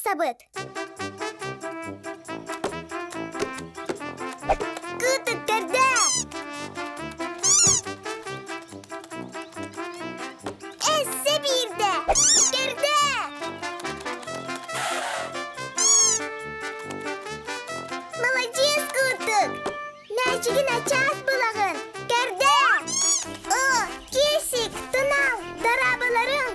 тахсабыт. Кыытык көрдөө! Эссе биирдэ! Көрдөө! Молодец, Кыытык! Мээчигин ачаас булаҕын! Көрдөө! О, Кисик, Тунал, дорооболоруҥ!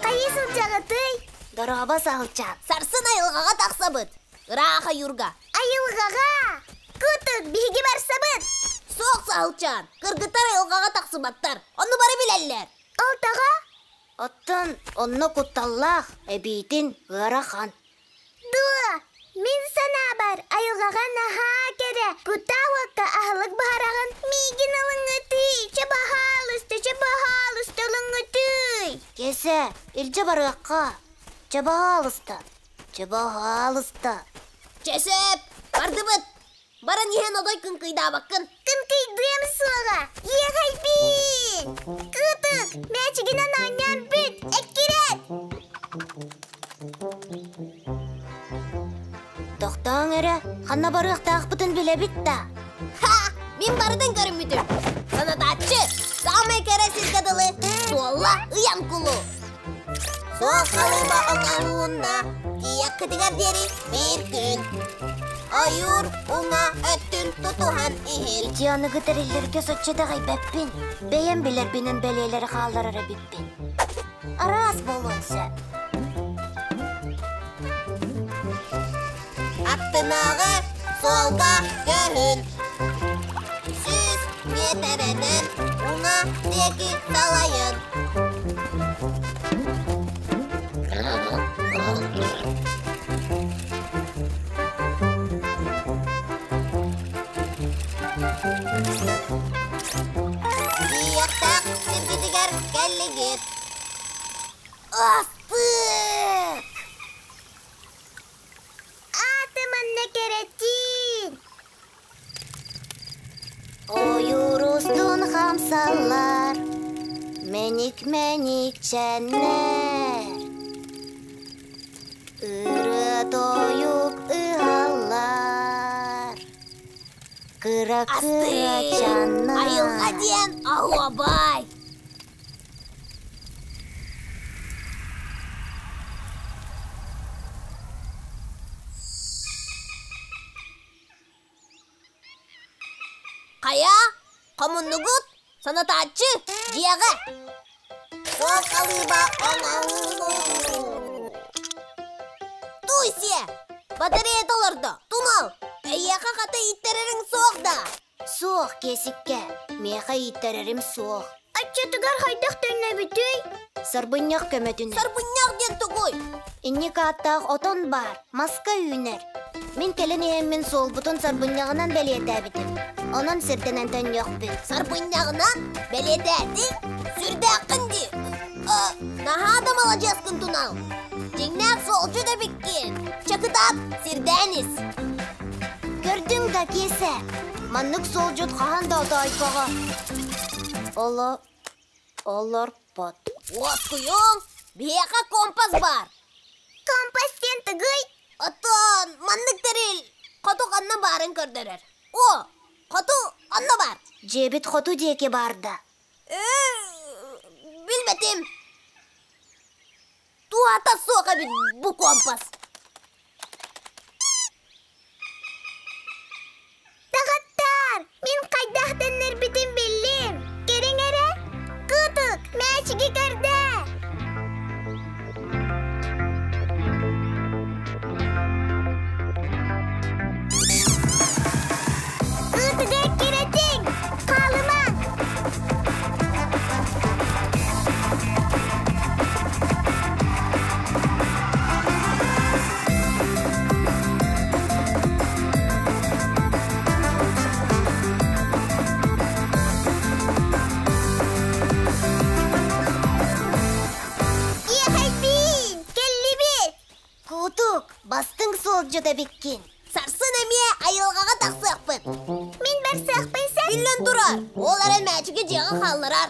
Хайыы сылдьаҕытый? Дорообо, Саһылчаан. Сарсын айылҕаҕа тахсабыт. Ыраах ойуурга. Айылҕаҕа! Кутук, биһиги барсабыт! Суох, Саһылчаан. Кыргыттар айылҕаҕа тахсыбаттар. Ону бары билэллэр. Ол тоҕо? Оттон онно кутталлаах, эбиитин ыарахан. Дуо, мин санаабар, айылҕаҕа наһаа кэрэ, кутаа уокка аһылык буһараҕын. Миигин ылыҥҥытый, чэ баһаалыста, чэ баһаалыста ылыҥҥытый. Киэсэ, илдьэ барыахха. Чэ баһаалыста, чэ баһаалыста. Чэ сөп, бардыбыт. Баран иһэн одой кыҥкыйдаабаккын. Кыҥкыйдыам суоҕа, иэҕэйбиин! Кыытык, мээчигинэн оонньоон бүт, эккирэт! Тохтооҥ эрэ, ханна барыахтаахпытын билэбит да. Ха! Мин барытын көрүммүтүм. Санатааччы, саамай кэрэ сиргэ дылы, суолла ыйан кулу. Суол халыыба оҥоһуунна, тиийэххитигэр диэри биир күн. Ойуур уҥа өттүн тутуһан иһин. Ити аныгы тэриллэргэ соччо итэҕэйбэппин. Бэйэм билэрбинэн бэлиэлэри хаалларар эбиппин. Араас буолуон сөп. Аттынааҕы суолга көһүн. 100 миэтэрэнэн уҥа диэки салайын. Тиийиэхтээх сиргитигэр кэллигит. Астык! Ааты манна кэрэтиин! Ойуур устун хамсаллар, мэник-мэник чэннэр. Ырыа-тойук ыһаллар, кыра-кыра чаннар. Айылҕа диэн оһуобай! Хайа, хомуннугут? Санатааччы, дьиэҕэ! Суол халыыба оҥоһуу. Туй-сиэ! Батарея толордо, тумал! Эйиэхэ хата ииттэрэриҥ суох да? Суох, Киэсиккэ, миэхэ ииттэрэрим суох. Оччотугар хайдах төннөбүтүй? Сарбынньах көмөтүнэн. Сарбынньах диэн тугуй? Инник ааттаах отон баар, маска үүнэр. Мин кэлин иһэммин суолбутун сарбынньаҕынан бэлиэтээбитим. Онон сирдэнэн төннүөхпүт. Сарбынньаҕынан бэлиэтээтиҥ? Сүрдээххин дии. Наһаа да маладьыаскын тунал. Дьиҥнээх суолдьут эбиккин. Чакытаат, сирдээн ис. Көрдүҥ да, Киэсэ, маннык суолдьут хаһан да отоойбоҕо. Оло олорпот. Уоскуйуҥ, биһиэхэ компас баар. Компас диэн тугуй? Оттон маннык тэрил хоту ханна баарын көрдөрөр. О, хоту онно баар. Дьиэбит хоту диэки баар да? Билбэтим. Туһата суох эбит бу компас. Доҕоттоор, мин хайдах төннөрбүтүн биллим. Кэриҥ эрэ, Кутук, мээчиги көрдөө! Кытыгы эккирэтиҥ! Хаалымаҥ! Иэхэйбиин! Кэллибит! Кутук, бастыҥ суолдьут эбиккин. Сарсын эмиэ айылҕаҕа тахсыахпыт. Мин барсыахпын сөп. Биллэн турар, ол эрэн мээчиги дьиэҕэ хаалларар.